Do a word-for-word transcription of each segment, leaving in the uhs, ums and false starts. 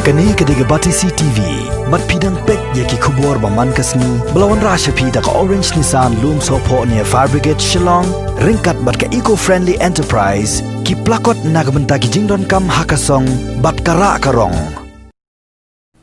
Kane ka dei ka Batesi T V. Bad phi dang peit ïa ki khubor ba man ka sngi ba la wanrah sha phi da ka Orange Nissan Lumsohphoh near Fire Brigade Shillong, ryngkat bad ka Eco Friendly Enterprise, ki plakot na ka bynta ki jingdonkam ha ka song bad ka rah ka rong.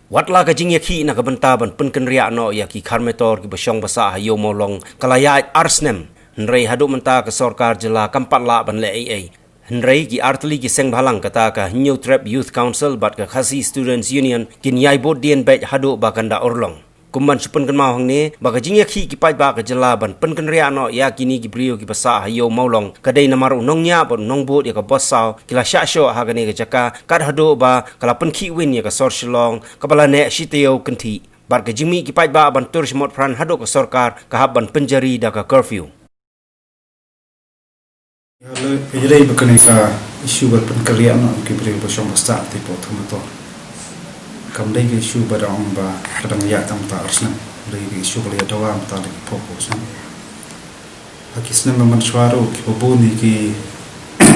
Wat la ka jingïakhih na ka bynta ban pynkynriah noh ïa ki kharmetor kiba shong ba sah ha Ïew Mawlong ka la ïaid ar snem, hynrei haduh mynta ka sorkar jylla kam pat lah ban leh ei ei. Hynrei ki artylli ki seng bhalang, kata ka Hynñiewtrep Youth Council bad ka Khasi Students Union, kin ïai bud dien beit haduh ba kan da urlong. Kum ban shu pynkynmaw hangne ba ka jingïakhih ki paidbah ka jylla ban pynkynriah noh ïa kine ki briew kiba sah ha Ïew Mawlong ka dei namar u nongñiah bad u nongbud ïa ka bos saw ki la shah shoh ha kane ka jaka, kat haduh ba ka la pynkhih win ïa ka sor Shillong kaba la neh shi taïew kynthih. Bad ka jingmih ki paidbah ban tur shimot phran haduh ka sorkar ka hap ban pynjari da ka curfew. Ïa lei, ïa lei ba kane ka issue ban pynkynriah noh ki briew ba shong ba sah te pok thamator. Kam dei ka issue ba dang ong ba ka dang ïaid tang ta ar snem. Dei ka issue ba la ïa dawa mynta la ki pok pok snem. Ha ki snem ba mynshuwa ruh kiba bun ïa ki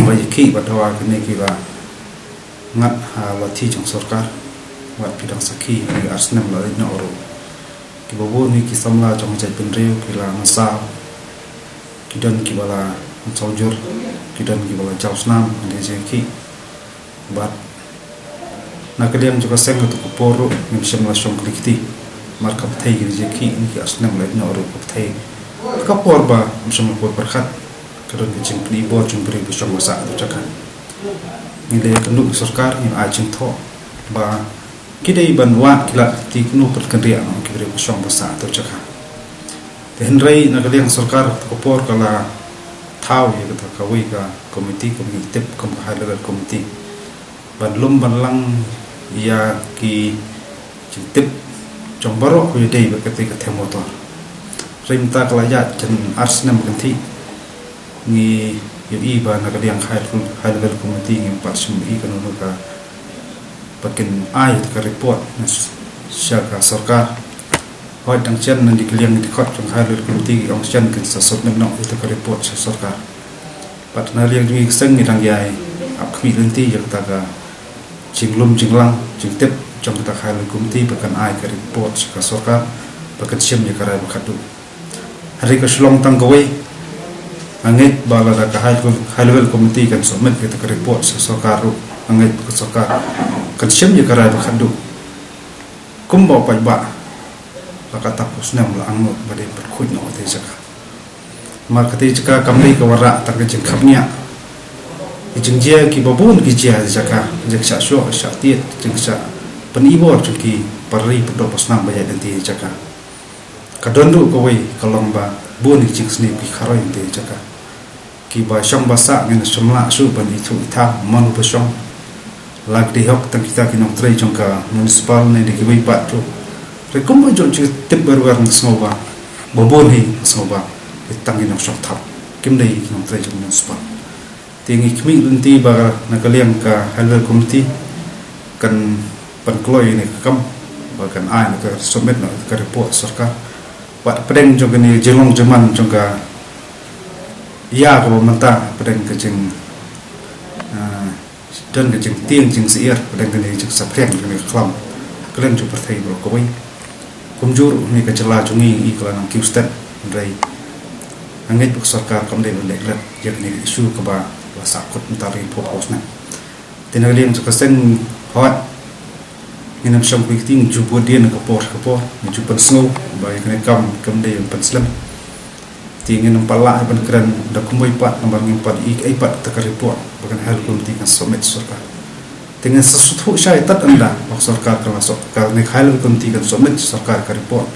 ba ïakhih ba dawa kine kiba ngat ha lathi jong sorkar. Wat phi dang sakhi ïa ar snem la leit noh ruh. Kiba bun ïa ki samla jong ka jaitbynriew ki la mynsaw. Ki don kiba la mynsaw jur, ki don kiba la jaw snam, ki jingïakhih. Bad na ka liang jong ka seng katto ka por ruh ngim shym la shong kli kti. Mar ka pyrthei ki jingïakhih, ki ar snem leit noh ruh ka pyrthei. Ka por ba ngim shym la poi pyrkhat ka don ka jingpynibor jong briew ba shong ba sah katto jaka. Ngi leh ka nuk sorkar ngin ai jingthoh ba ki dei ban wad ki lad ki kti kumno pynkynriah noh ki briew ba shong ba sah katto jaka. Te hynrei na ka liang sorkar ka por ka la thaw ïa kata kawei ka komiti, komiti tip kum ka high level committee ban lum ban lang ïa ki jingtip jong baroh kiba dei bad kata ka thema motor. Hynrei mynta ka la ïaid jan ar snem kynthih. Ngi ïohi ba na ka liang high level, high level committee ngim pat shym ïohi kano kano ka ba kin ai ka report na s-, sha ka sorkar. Hooid, dang shen na ka liang dkhot jong high level committee ki ong shen kin sa submit noh ïa ka report sha sorkar. Bad na liang jong ngi ka seng ngi dang ïai ap khmih lynti ïa kata ka jinglum jinglang jingtip jong kata ka high level committee ba kan ai ka report sha ka sorkar ba kan shim ïa ka rai ba khatduh. Hynrei ka shu long tang kawei. Nga ngeit ba lada ka high level, high level committee kan submit ïa kata ka report sha sorkar ruh, nga ngeit ba ka sorkar kan shim ïa ka rai ba khatduh. Kumba u paidbah la katta ka snem la angnud ba dei ban khuid noh kata ka jaka. Namar kata ka jaka kam dei ka wanrah tang ka jingkhapngiah. Ki jingjia kiba bun ki jia ha kata ka jaka, jingshah shoh shah tied, jingshah pynibor jong ki para ri para doh ba snam ba ïaid lynti ha kata ka jaka. Ka don ruh kawei ka long ba bun ki jingsniew ki kharoi ha kata ka jaka. Kiba shong ba sah ngin ym shym lah shuh ban ithuh ithaw mano ba shong. La ka dei hok tang kita ki nongtrei jong ka municipal ne dei kiwei pat ruh. Hynrei kumba jong jingtip baroh nga sngew ba ba bun hi nga sngew ba dei tang ki nongshong thap. Kim dei ki nongtrei jong municipal. Te ngi khmih lynti ba na ka liang ka high level committee kan pynkloi ïa kane ka kam ba kan ai ne ka submit noh ka report sorkar. Bad pdeng jong kane ka jinglong jingman jong ka ïa kaba mynta pdeng ka jing, ah, don ka jingtieng jingsyier, pdeng kane ka jingsaphriang kane ka khlam ha ka liang jong ka pyrthei baroh kawei. Kumjuh ruh kane ka jylla jong ngi i ka la nang kiew stet, hynrei nga ngeit ba ka sorkar kam dei ban leh klet ïa kane ka issue kaba la sahkut mynta la ki phew phew snem. Te na ka liang jong ka seng, hooid, ngin ym shong kti, ngi ju bud dien ka por ka por, ngi ju pynsngew ba ïa kane ka kam kam dei ban pynslem. Te ngin ym pat lah ban kren da kumwei pat namar ngim pat i ei pat kata ka report ba kan high level committee kan submit sorkar. Te ngin sa sngewthuh shai tad ynda ba sorkar kan la sub-, kane ka high level committee kan submit sorkar ka report.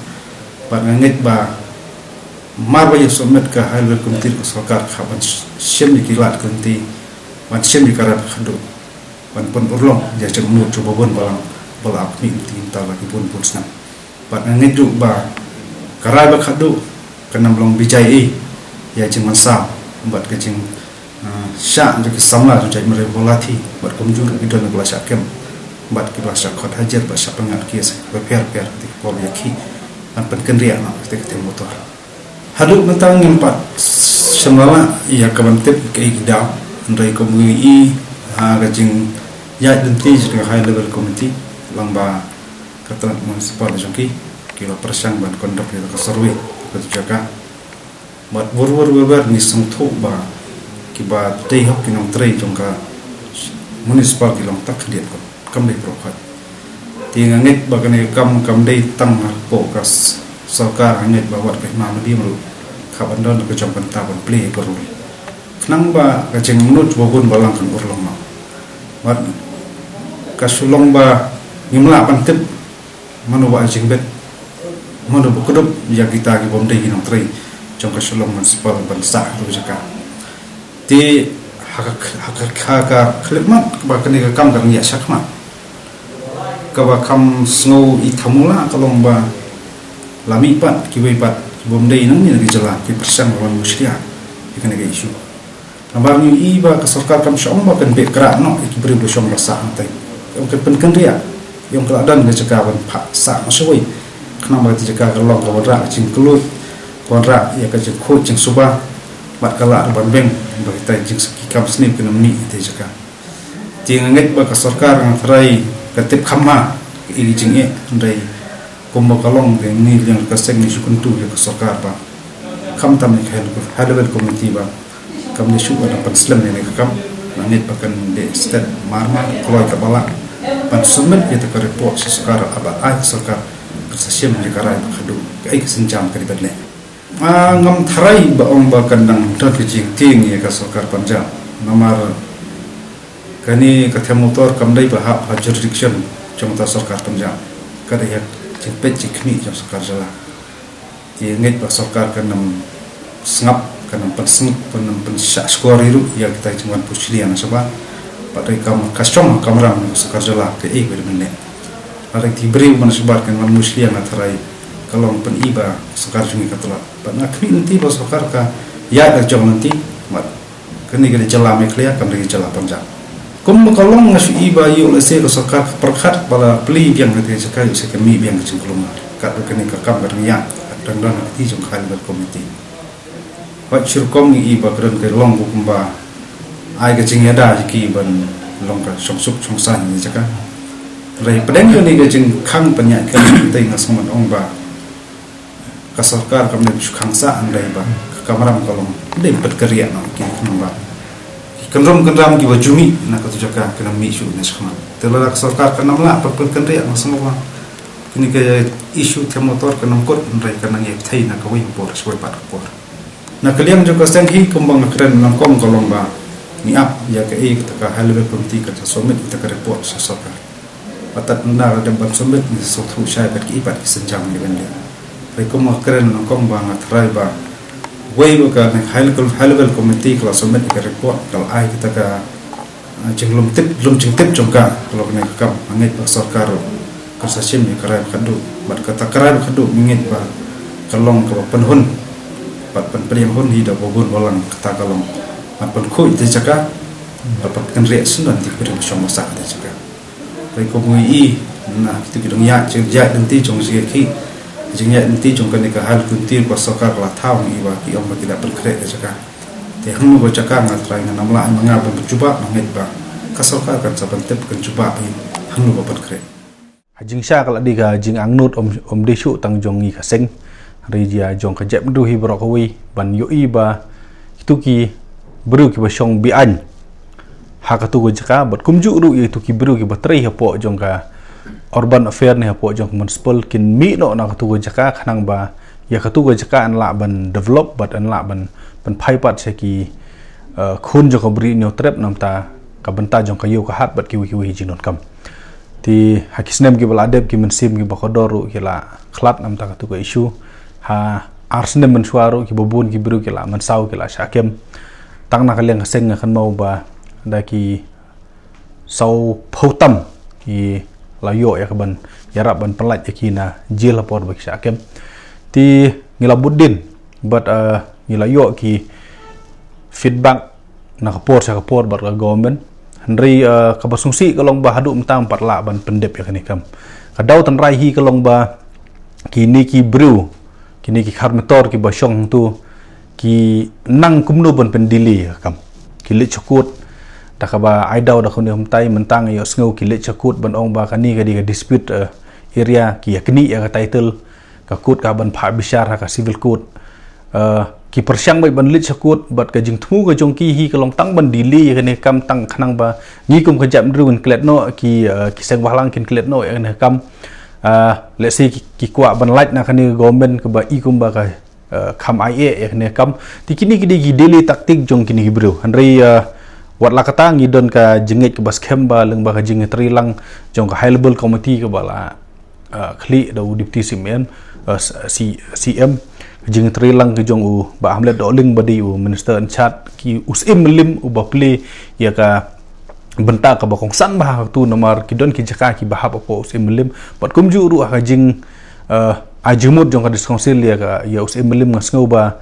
Bad nga ngeit ba mar ba ïa submit ka high level committee ka sorkar ka hap ban sh-, shim ïa ki lad ki lynti, ban shim ïa ka rai ba khatduh, ban pynurlong ïa ka jingmut jong babun balang ba la ap khmih lynti mynta la ki bun bun snem. Bad nga ngeit ruh ba ka rai ba khatduh kan ym long bijai ei ïa ka jingmynsaw bad ka jing, ah, shah jong ki samla jong jaitbynriew ba la thi bad kumjuh ruh ki don ba la shah kem bad ki ba la shah khot hajar bad shah pynngat ki ïa ki bapher bapher ki por ïakhih ban pynkynriah noh kata ka thema motor. Haduh mynta ngim pat shym la lah ïa ka ban tip kaei ka daw, hynrei kum ngi i ha ka jingïaid lynti jong ka high level committee, Lang ba ka tnat municipal jong ki ki la pyrshang ban conduct ïa ka survey ka jaka. Bad wur wur wer wer ngi sngewthuh ba kiba dei hok ki nongtrei jong ka municipal ki long tang khyndiat, kam dei pyrkhat. Te nga ngeit ba kane ka kam kam dei tang hapoh ka s- sorkar, nga ngeit ba wat ka hima medium ruh ka ban don ka jong bynta ban plie ka role. Khnang ba ka jingmut ba bun balang kan urlong noh. Bad ka shu long ba ngim lah ban tip mano ba jingbit, mano ba kdup ïa kita ki bym dei ki nongtrei jong ka Shillong Municipal ban sah ruh jaka. Te ha ka ha ka ha ka khlipmat ba kane ka kam ka ngi ïa shakmat. Kaba kham sngew i thamula ka long ba la mih pat kiwei pat ki bym dei nangne na ka jylla ki pyrshang ban mushlia ïa kane ka issue. Namar ngi i ba ka sorkar kam shong ba kan beh krah noh ïa ki briew ba shong ba sah hangtai. Ong kan pynkynriah, ong ka la don ka jaka ban phah sah noh shawei. Khnang ba ka jaka ka long ka wanrah ka jingkylluid, ka wanrah ïa ka jingkhuid jingsuba, bad ka lah ban beng ba kita jingki kam sniew kane mih ïa ka jaka. Te nga ngeit ba ka sorkar nga tharai ka tip kham ma ka i jingeh, hynrei kumba ka long te ngi liang ka seng ngi shu kyntu ïa ka sorkar ba khamtam ïa ka high level committee ba kam dei shuh ban pynslem ïa ka kam. Nga ngeit ba kan dei stet marmar kloi ka ba lah ban submit ïa ka report sha sorkar, ba ai ka sorkar ka sa shim ïa ka rai ba khadduh kaei ka sienjam ka dei ban leh. Ah, ngam tharai ba ong ba kan dang don ka jingtieng ïa ka sorkar Punjab. Namar kane ka them motor kam dei ba hap ha jurisdiction jong ka sorkar Punjab. Ka dei ha jingpeit jingkhmih jong sorkar jylla. Te ngeit ba sorkar kan ym sngap, kan ym pynsngap, kan ym pynshah shkor ruh ïa kita ki jingwan push lian shabar. Pat dei kam ka shong kamram sorkar jylla kaei ba dei ban leh. Lada ki briew ban shabar kan wan mushlia nga tharai ka long pyni ba sorkar jong ngi ka tlot. Bad nga khmih lynti ba sorkar ka ïaid da jong lynti, bad kane ka dei jylla Meghalaya, kam dei ka jylla Punjab. Kumba ka long nga shu i ba ïoh lehse ka sorkar ka pyrkhat ba la plie biang ka jaka, ïoh lehse ka mih biang ka jingkulmar. Katba kane ka kam ka dang ïaid, ka dang don ha ka kti jong ka high level committee. Wat shu rukom ngi i ba ka don ka long kumba ai ka jingïada ïa ki ban long ka shongsuk shongsaiñ ïa ka jaka. Hynrei pdeng kane ka jingkhang pynïaid ka, te nga sngewmat ong ba ka sorkar kam dei shu khang sah, hynrei ba ka kamram ka long dei pynkynriah noh ïa ki, khnang ba ki kynrum kynram kiba ju mih na katu jaka kin ym mih shuh ne shakhmat. Te lada ka sorkar kan ym lah ban pynkynriah, nga sngewbha kane ka issue them motor kan ym kut, hynrei kan nang ïa pyrthei na kawei ka por sha kawei pat ka por. Na ka liang jong ka seng hi, kumba nga kren nyngkong ka long ba ngi ap ïa kaei kata ka high level committee kan sa submit kata ka report sha sorkar. Bad tad ynda la dep ban submit ngi sngewthuh shai bad kiei pat ki sienjam ngi ban leh. Hynrei kumba nga kren nyngkong ba nga tharai ba wei ba ka high level, high level committee ka la submit ïa ka report, ka la ai kata ka ah, jinglum tip, lum jingtip jong ka, ka long kane ka kam, nga ngeit ba sorkar ruh kan sa shim ïa ka rai ba khadduh, bad kata ka rai ba khadduh nga ngeit ba ka long kaba pynhun bad pynpdiang hun hi da ba bun balang, kata ka long ban pynkhuid ïa ka jaka, bad pynkynriah shuh ïa ki briew ba shong ba sah ïa ka jaka. Hynrei kumba ngi i na kitu ki dang ïaid, jingïaid lynti jong ki, jingïaid lynti jong kane ka high level committee ba sorkar ka la thaw, ngi i ba ki ong ba ki da pynkhreh ïa ka jaka. Te hangno ba jaka nga tharai ngan ym lah ïa ma nga ban jubab, nga ngeit ba ka sorkar kan sa pyntip, kan jubab hi hangno ba pynkhreh. Ha jingshisha ka la dei ka jingangnud, ym, ym dei shuh tang jong ngi ka seng, hynrei jia jong ka jaitbynriew hi baroh kawei ban ïohi ba kitu ki briew kiba shong be-aiñ ha katu ka jaka, bad kumjuh ruh ïa kitu ki briew kiba trei hapoh jong ka urban affair ne hapoh jong ka municipal kin mih noh na katu ka jaka, khnang ba ïa katu ka jaka yn lah ban develop bad yn lah ban, ban pynphai pat sha ki, eh, khun jong ka Bri Hynñiewtrep, namar ka bynta jong ka ïew ka hat bad kiwei kiwei ki jingdonkam. Te ha ki snem kiba la dep, ki mynsiem kiba kordor ruh ki la khlad namar katu ka issue. Ha ar snem mynshuwa ruh kiba bun ki briew ki la mynsaw, ki la shah kem. Tang na ka liang ka seng nga kynmaw ba da ki saw phew tam ki la ïoh ïa ka ban ïarap ban pynlait ïa ki na jel ha por ba ki shah kem. Te ngi la bud dien bad, eh, ngi la ïoh ki feedback na ka por sha ka por bad ka government. Hynrei, eh, kaba sngewsih ka long ba haduh mynta ym pat lah ban pyndep ïa kane ka kam. Ka daw tynrai hi ka long ba kine ki briew, kine ki khar motor kiba shong hangtu ki nang kumno ban pyndelay ïa ka kam. Ki leit sha court, Da kaba ai daw da kane ka bynta mynta nga ïohsngew ki leit sha court ban ong ba kane ka dei ka dispute, eh, area, ki ïa knieh ïa ka title, ka court ka ban phah bishar ha ka civil court. Eh, ki pyrshang beit ban leit sha court, bad ka jingthmu ka jong ki hi ka long tang ban delay ïa kane ka kam tang khnang ba ngi kum ka jaitbynriew ngin klet noh, ki, eh, ki seng bhalang kin klet noh ïa kane ka kam. Eh, let's say ki, ki kwah ban lait na kane ka government kaba i kumba ka, eh, kham ai eh ïa kane ka kam. Te kine ki dei ki delay tactic jong kine ki briew. Hynrei, eh, wat la katta ngi don ka jingngeit kaba skhem ba lyngba ka jingtrei lang jong ka high level committee kaba la, eh, khlieh da u Deputy C M, eh, C-, C-, C M, jingtrei lang ka jong u Bah Hamlet Dohling ba dei u Minister in charge, ki u Syiem Mylliem uba plie ïa ka bynta kaba kongsan bha ha katu namar ki don ki jaka kiba hap hapoh u Syiem Mylliem. Bad kumjuh ruh ha ka jing, eh, ai jingmut jong ka District Council ïa ka, ïa u Syiem Mylliem nga sngew ba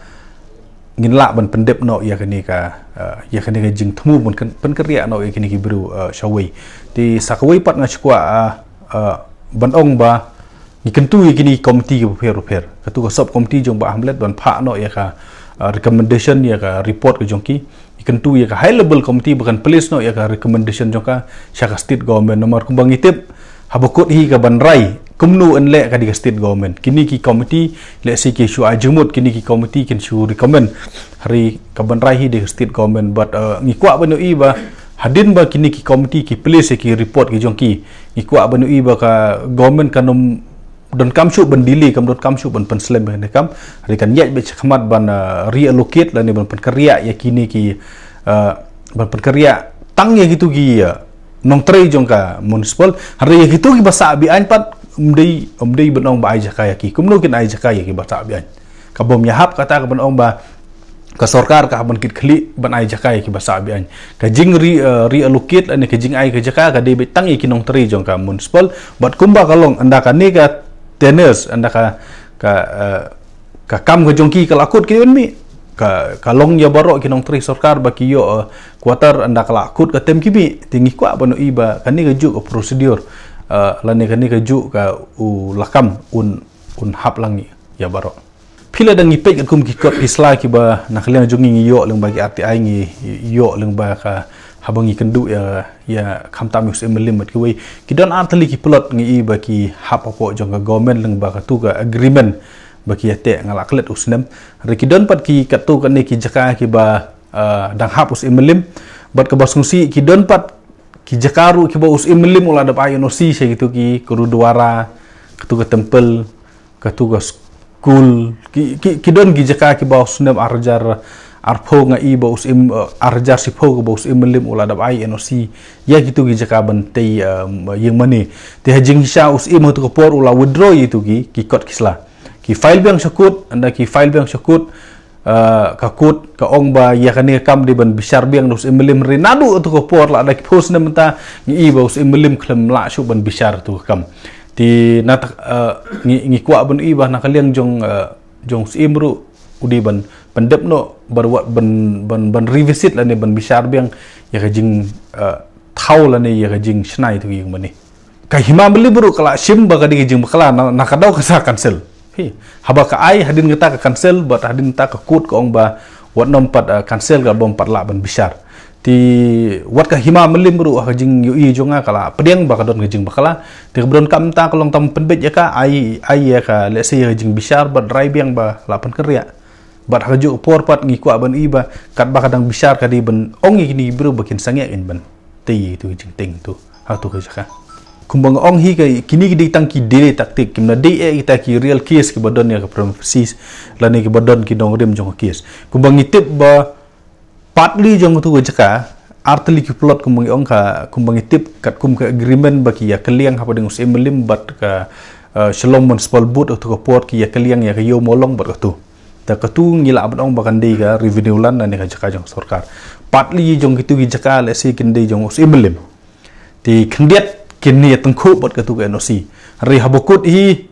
ngin lah ban pyndep noh ïa kane ka, eh, ïa kane ka jingthmu ban kyn-, pynkynriah noh ïa kine ki briew, eh, shawei. Te sa kawei pat nga shu kwah, eh, eh, ban ong ba ngi kyntu ïa kine ki committee kiba pher bapher. Katu ka sub committee jong Bah Hamlet ban phah noh ïa ka, eh, recommendation, ïa ka report ka jong ki. Ngi kyntu ïa ka high level committee ba kan place noh ïa ka recommendation jong ka sha ka state government. Namar kumba ngi tip, haba kut hi ka ban rai, kumno yn leh ka dei ka state government. Kine ki committee, let's say ki shu ai jingmut, kine ki committee kin shu recommend. Hynrei ka ban rai hi dei ka state government. Bad, eh, ngi kwah ban ïohi ba hadien ba kine ki committee ki place ïa ki report ki jong ki, ngi kwah ban ïohi ba ka government kan ym donkam shuh ban delay, kam donkam shuh ban pynslem ïa kane ka kam. Hynrei kan ïaid beit shakhmat ban, eh, reallocate lane ban pynkynriah ïa kine ki, eh, ban pynkynriah tang ïa kitu ki, eh, nongtrei jong ka municipal. Hynrei ïa kitu kiba sah be-aiñ pat ym dei, ym dei ban ong ba ai jaka ïa ki. Kumno kin ai jaka ïa kiba sah be-aiñ? Ka bym ïahap kata ka ban ong ba ka sorkar ka hap ban kit khlieh ban ai jaka ïa kiba sah be-aiñ. Ka jing re-, eh, reallocate lane ka jingai ka jaka ka dei beit tang ïa ki nongtrei jong ka municipal. Bad kumba ka long ynda kane ka tenures, ynda ka, ka, eh, ka kam ka jong ki ka la kut ki dei ban mih. Ka, ka long ïa baroh ki nongtrei sorkar ba ki ïoh, eh, quarter ynda ka la kut ka term ki mih. Te ngi kwah ban ïohi ba kane kajuh ka procedure, eh, lane kane kajuh ka u lakam un, un hap lang ïa baroh. Phi la dang ngi peit katkum ki kot ki sla kiba na ka liang jong ngi ngi ïoh lyngba ki R T I, ngi ïoh lyngba ka haba ngi kynduh ïa, ïa khamtam ïa u Syiem Mylliem bad kiwei. Ki don artylli ki plot ngi i ba ki hap hapoh jong ka government lyngba katu ka agreement ba ki ïateh, nga la klet u snem. Hynrei ki don pat ki katto katne ki jaka kiba, ah, dang hap u Syiem Mylliem. Bad kaba sngewsih ki don pat ki jaka ruh kiba u Syiem Mylliem u la dep ai N O C sha kitu ki gurudwara, katu ka temple, katu ka school, ki, ki, ki don ki jaka kiba u snem ar hajar arphew nga i ba u Syiem, eh, ar hajar shiphew kiba u Syiem Mylliem u la dep ai N O C ïa kitu ki jaka ban tei, eh, ïing mane. Te ha jingshisha u Syiem ha katu ka por u la withdraw ïa kitu ki, ki kot ki sla. Ki file biang sha court, ynda ki file biang sha court, eh, ka court ka ong ba ïa kane ka kam dei ban bishar biang da u Syiem Mylliem, hynrei naduh katu ka por lada ki phew snem mynta ngi i ba u Syiem Mylliem khlem lah shuh ban bishar katu ka kam. Te na ta, eh, ngi, ngi kwah ban i ba na ka liang jong, eh, jong u Syiem ruh u dei ban pyndep noh, ban, ban, ban, ban revisit lane ban bishar biang ïa ka jing, eh, thaw lane ïa ka jingshna ïa kitu ki ïing mane. Ka Hima Mylliem ruh ka la shim ba ka dei ka jingbakla, na, na ka daw ka sa cancel. Hi. Haba ka ai hadien kata ka cancel, bad hadien kata ka court ka ong ba wat nym pat, eh, cancel, ka bym pat lah ban bishar. Te wat ka Hima Mylliem ruh ha ka jingïohi jong nga ka la pdiang ba ka don ka jingbakla. Te kaba donkam mynta ka long tang pynbeit ïa ka, ai, ai ïa ka, let's say, ïa ka jingbishar bad rai biang ba la pynkynriah. Bad ha kajuh ka por pat ngi kwah ban i ba katba ka dang bishar ka dei ban ong ïa kine ki briew ba kin sangeh kin ban tei ïa kitu ki jingtieng tu ha katu ka jaka. Kumba nga ong hi ka, kine ki dei tang ki delay tactic, kim dei eh kita ki real case kiba don ïa ka prima facie lane kiba don ki nongrim jong ka case. Kumba ngi tip ba partly jong katu ka jaka, artylli ki plot kumba ngi ong ka, kumba ngi tip katkum ka agreement ba ki ïa kylliang hapdeng u Syiem Mylliem bad ka, eh, Shillong Municipal Board, katu ka por ki ïa kylliang ïa ka Ïew Mawlong bad katu. Te katu ngi lah ban ong ba kan dei ka revenue land lane ka jaka jong sorkar. Partly jong kitu ki jaka, let's say, kin dei jong u Syiem Mylliem. Te khyndiat kin ïa tyngkhuh bad katu ka N O C. Hynrei haba kut hi,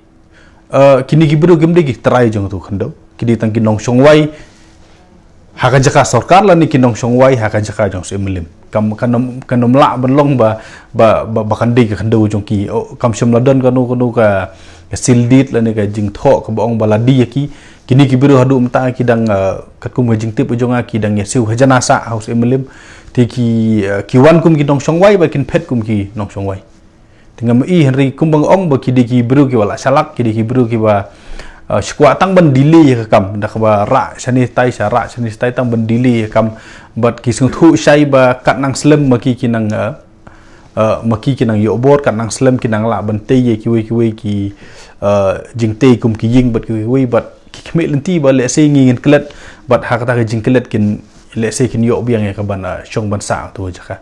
eh, kine ki briew kim dei ki trai jong katu ka khyndew. Ki dei tang ki nongshong wai ha ka jaka sorkar lane ki nongshong wai ha ka jaka jong u Syiem Mylliem. Kam, kan ym, kan ym lah ban long ba, ba, ba, ba kan dei ka khyndew jong ki. Oh, kam shym la don kano kano ka, ka seal deed lane ka jingthoh kaba ong ba la die ïa ki. Kini ki briew haduh mynta ki dang, eh, katkum ka jingtip jong nga, ki dang ïa siew ha jana sah ha u Syiem Mylliem. Te ki, eh, ki wan kum ki nongshong wai bad kin phet kum ki nongshong wai. Te ngam i, hynrei kumba nga ong ba ki dei ki briew kiba la shalak, ki dei ki briew kiba, eh, shu kwah tang ban delay ïa ka kam, da kaba rah shane shatai, sha rah shane shatai, tang ban delay ïa ka kam. Bad ki sngewthuh shai ba kat nang slem ma ki ki nang, eh, eh, ma ki ki nang ïoh bor, kat nang slem ki nang lah ban tei ïa kiwei kiwei ki, eh, jingtei kum ki ïing bad kiwei kiwei, bad ki khmih lynti ba lehse ngi ngin klet, bad ha kata ka jingklet kin, lehse kin ïoh biang ïa ka ban, eh, shong ban sah tu jaka.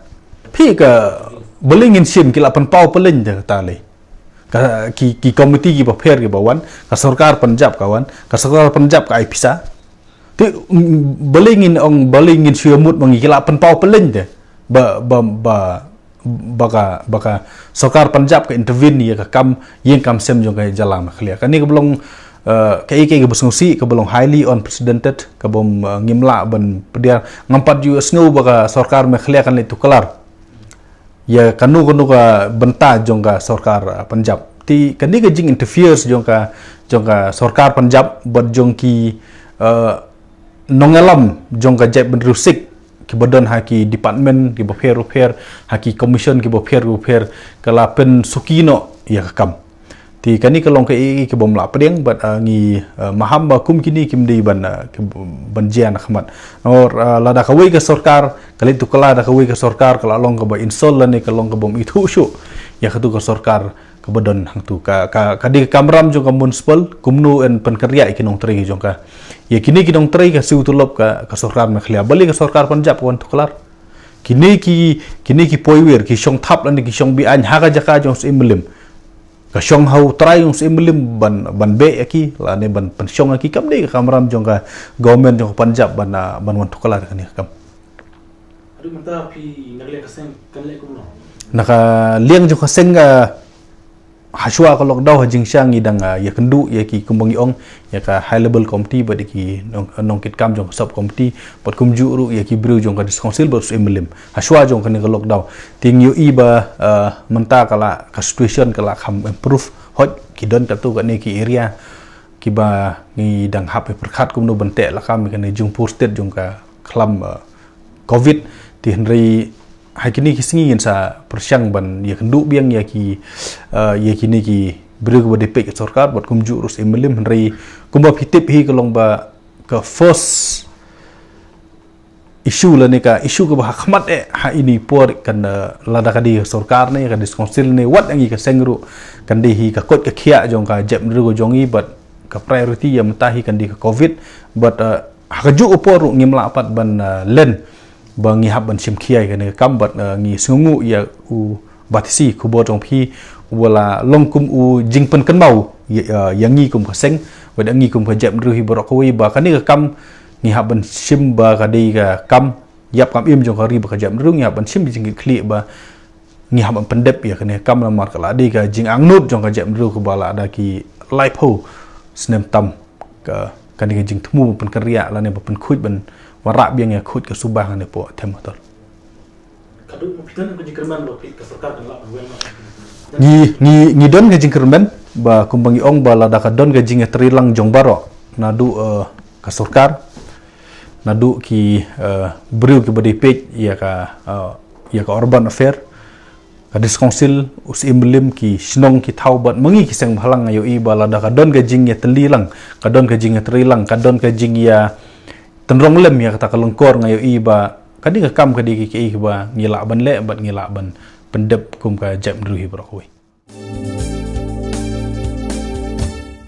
Phi ka, balei ngin shim, ki la pynpaw pyllein te kata lei. Ka, ki, ki komiti kiba pher kiba wan, ka sorkar Punjab ka wan, ka sorkar Punjab ka ai pisa. Te, mm, balei ngin ong, balei ngin shu ïa mut ma ngi, ki la pynpaw pyllein te. Ba, ba, ba, ba ka, ba ka sorkar Punjab ka intervene ïa ka kam ïing kam sem jong ka jylla Meghalaya. Kane kaba long, eh, kaei kaei kaba sngewsih, kaba long highly unprecedented, kaba, eh, ngim lah ban pdiang, ngam pat ju sngew ba ka sorkar Meghalaya kan leit tuklar ïa kano kano ka bynta jong ka sorkar, eh, Punjab. Te kane ka jing interferes jong ka, jong ka sorkar Punjab bad jong ki, eh, nongïalam jong ka jaitbynriew Sikh kiba don ha ki department kiba pher bapher, ha ki commission kiba pher bapher, ka la pynsuki noh ïa ka kam. Te kane ka long kaei kaei kaba ym lah pdiang, bad, ah, ngi, ah, maham ba kum kine kim dei ban, ah, ki, ban jia na khmat. Nangor, ah, lada kawei ka sorkar ka leit tuklar da kawei ka sorkar, ka la long kaba insult lane ka long kaba ym ithuh shuh ïa katu ka sorkar kaba don hangtu. Ka, ka, ka dei ka kamram jong ka municipal, kumno yn pynkynriah ïa ki nongtrei jong ka. Ïa kine ki nongtrei ka siew tulop ka, ka sorkar Meghalaya. Balei ka sorkar Punjab ka wan tuklar? Kine ki, kine ki poiwir, ki shong thap lane ki shong be-aiñ ha ka jaka jong u Syiem Mylliem. Ka shong ha u trai jong u Syiem Mylliem ban, ban beh ïa ki, lane ban pynshong ïa ki, kam dei ka kamram jong ka government jong ka Punjab ban, ah, ban wan tuklar ïa kane ka kam. Haduh mynta phi na ka liang ka seng kan leh kumno? Na ka liang jong ka seng, ah, hashwa ka lockdown ha jingshisha ngi dang, ah, ïakynduh ïa ki, kumba ngi ong, ïa ka high level committee bad ïa ki nong, nongkitkam jong ka sub committee bad kumjuh ruh ïa ki briew jong ka district council bad u Syiem Mylliem. Hashwa jong kane ka lockdown. Te ngi ïohi ba, ah, mynta ka la, ka situation ka la kham improve. Hooid, ki don katto katne ki area kiba ngi dang hap ban pyrkhat kumno ban teh lakam ïa kane jingpur stet jong ka khlam, ah, covid. Te hynrei ha kine ki sngi ngin sa pyrshang ban ïakynduh biang ïa ki, eh, ïa kine ki briew kiba dei peit ka sorkar bad kumjuh ruh u Syiem Mylliem, hynrei kumba phi tip hi ka long ba ka first issue lane ka issue kaba ha khmat eh ha ine i por kan, eh, lada ka dei ka sorkar ne ka district council ne wat ïa ngi ka seng ruh kan dei hi ka koit ka khiah jong ka jaitbynriew ka jong ngi, bad ka priority ïa mynta hi kan dei ka covid. Bad, eh, ha kajuh ka por ruh ngim lah pat ban, eh, len ba ngi hap ban shim khia ïa kane ka kam, bad, eh, ngi sngewnguh ïa u Bah Thissi, khubor jong phi, uba la long kum u jingpynkynmaw ïa, eh, ïa ngi kum ka seng bad ïa ngi kum ka jaitbynriew hi baroh kawei ba kane ka kam ngi hap ban shim ba ka dei ka kam ïap kam im jong ka ri bad ka jaitbynriew, ngi hap ban shim jingkitkhlieh ba ngi hap ban pyndep ïa kane ka kam namar ka la dei ka jingangnud jong ka jaitbynriew kaba la da ki laiphew snem tam ka, kane ka jingthmu ban pynkynriah lane ban pynkhuid ban wanrah biang ïa khuid ka suba hangne hapoh Them Mator. Ka dei ba phi don ka jingkyrmen ba phi, ka sorkar kan lah ban weng noh. Ngi, ngi, ngi don ka jingkyrmen ba kumba ngi ong ba lada ka don ka jingïatreilang jong baroh, naduh, eh, ka sorkar, naduh ki, eh, briew kiba dei peit ïa ka, eh, ïa ka urban affair, ka district council, u Syiem Mylliem, ki shnong ki thaw bad ma ngi ki seng bhalang, nga ïohi ba lada ka don ka jingïatreilang, ka don ka jingïatreilang, ka don ka jingïatynrong lem ïa kata ka lyngkor, nga ïohi ba ka dei ka kam, ka dei ka, ka, kaba ngi lah ban leh bad ngi lah ban pyndep kum ka jaitbynriew hi baroh kawei.